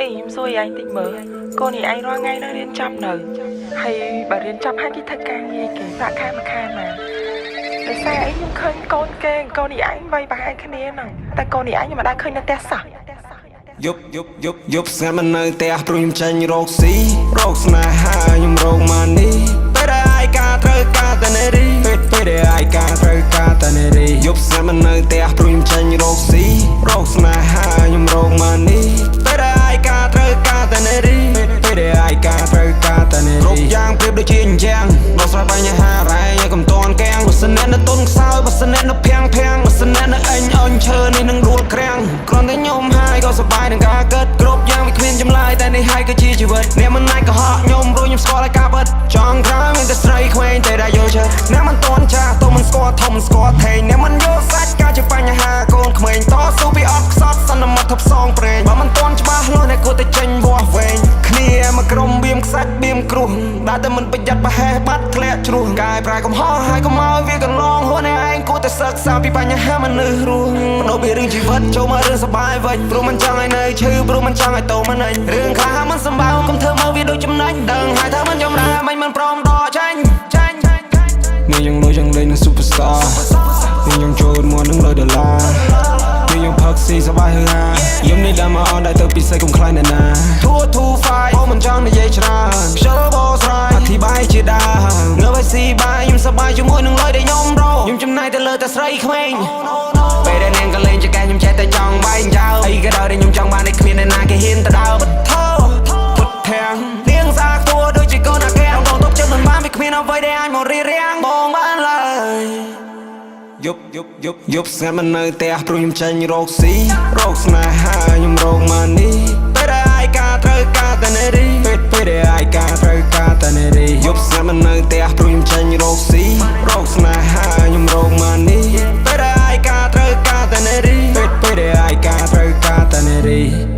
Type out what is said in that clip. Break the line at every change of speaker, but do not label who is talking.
ខ្ញុំសួរឯងតិចមើលកូននេះឯងរាល់ថ្ងៃនៅរៀនចប់នៅហើយបើរៀនចប់ហើយគេធ្វើការងារគេប្រាក់ខែមួយខែមកដោយសារអីខ្ញុំឃើញកូនគេកូននេះឯងវ័យប្រហែលគ្នាហ្នឹងតែកូននេះឯងខ្ញុំមិនដែលឃើញនៅផ្ទះសោះ។
យប់យប់យប់យប់ស្ងាត់មិននៅផ្ទះព្រោះខ្ញុំចេញរកស៊ីរកស្នេហាខ្ញុំរក money ពេលដែលឯកាត្រូវការតែនារីពេលពេលដែលឯកាត្រូវការតែនារីយប់ស្ងាត់មិននៅផ្ទះព្រោះខ្ញុំចេញរកស៊ីរកស្នេហាខ្ញុំរក money ពេលដែលឯកាត្រូវការតែនារីពេលពេលដែលឯកាត្រូវការតែនារីគ្រប់យ៉ាងប្រៀបដូចជាអញ្ចឹងដោះស្រាយបញ្ហារ៉ែឲ្យកុំតន់កាំងបើសិនអ្នកនៅទុនខ្សោយបើសិនអ្នកនៅភាំងភាំងបើសិនអ្នកនៅអញអញឈើនេះនឹងដួលក្រាំងគ្រាន់តែខ្ញុំហើយក៏សប្បាយនឹងការគិតគ្រប់យ៉ាងវាគ្មានចម្លើយតែនេះហើយគឺជាជីវិតអ្នកមិនអាចកុហកខ្ញុំព្រោះខ្ញុំស្គាល់ហើយការពិតចង់ក្រោយមានតែស្រីក្មេងតែដែលយល់ចិត្តអ្នកមិនតន់ចាស់ទោះមិនស្គាល់ធំមិនស្គាល់ថេងអ្នកមិនយល់សាច់ការជាបញ្ហាកូនក្មេងតស៊ូពីអត់ខ្សត់សន្មត់ថប់សងប្រេងបើមិនតន់ច្បាស់លាស់អ្នកគួរតែចេញវាស់វែងគ្នាមកក្រុមបៀមខ្សាច់បៀមគ្រោះដែលតែមិនប្រយ័ត្នប្រហែសបាត់ធ្លាក់ជ្រោះកាយប្រែកំហុសហើយកុំឲ្យវាកន្លងហួរអ្នកឯងគួរតែសិក្សាពីបញ្ហាមនុស្សរស់បដូរពីរឿងជីវិតចូលមករឿងសបាយវិញព្រោះមិនចង់ឲ្យនៅឈឺព្រោះមិនចង់ឲ្យតោមិនអញរឿងខ្លះមិនសម្បើកុំធ្វើមកវាដូចចំណេញដឹងហើយថាមិនយំរ៉ាមិនមិនព្រមដកចាញ់ចាញ់នេះយើងលុយយើងលេងនឹង superstar នេះយើងចូលមកនឹងលុយដុល្លារនេះយើងផឹកស៊ីសប្បាយហឺហាយំនេះដែលមកអនដែរទៅពិសេសកុំខ្លាចអ្នកណា2 2 5អូមិនចង់និយាយច្រើនខ្ជិលបោស្រាយអធិប្បាយជាដើមងើបឲ្យស៊ីបាយខ្ញុំសប្បាយជាមួយនឹងលុយដែលខ្ញុំរកខ្ញុំចំណាយទៅលើតែស្រីក្មេងពេលដែលនាងក៏លេងចកែខ្ញុំចេះតែចង់បែងចោលអីក៏ដោយដែលខ្ញុំចង់បាននេះគ្មានអ្នកណាគេហ៊ានទៅដើមពុទ្ធោពុទ្ធធាំងនាងស្អាតខ្ទួដូចជាកូនអាកែដងទុកចិត្តមិនបានវាគ្មានអ្វីដែលអាចមករៀបរៀងបងបានឡើយយប់យប់យប់យប់ស្ងាត់មិននៅផ្ទះព្រោះខ្ញុំចេញរកស៊ីរកស្នេហាខ្ញុំរក money ពេលដែលឯកាត្រូវការតែនារីពេលពេលដែលឯកាត្រូវការតែនារីយប់ស្ងាត់មិននៅផ្ទះព្រោះខ្ញុំចេញរកស៊ីរកស្នេហាខ្ញុំរក money ពេលដែលឯកាត្រូវការតែនារីពេលពេលដែលឯកាត្រូវការតែនារី។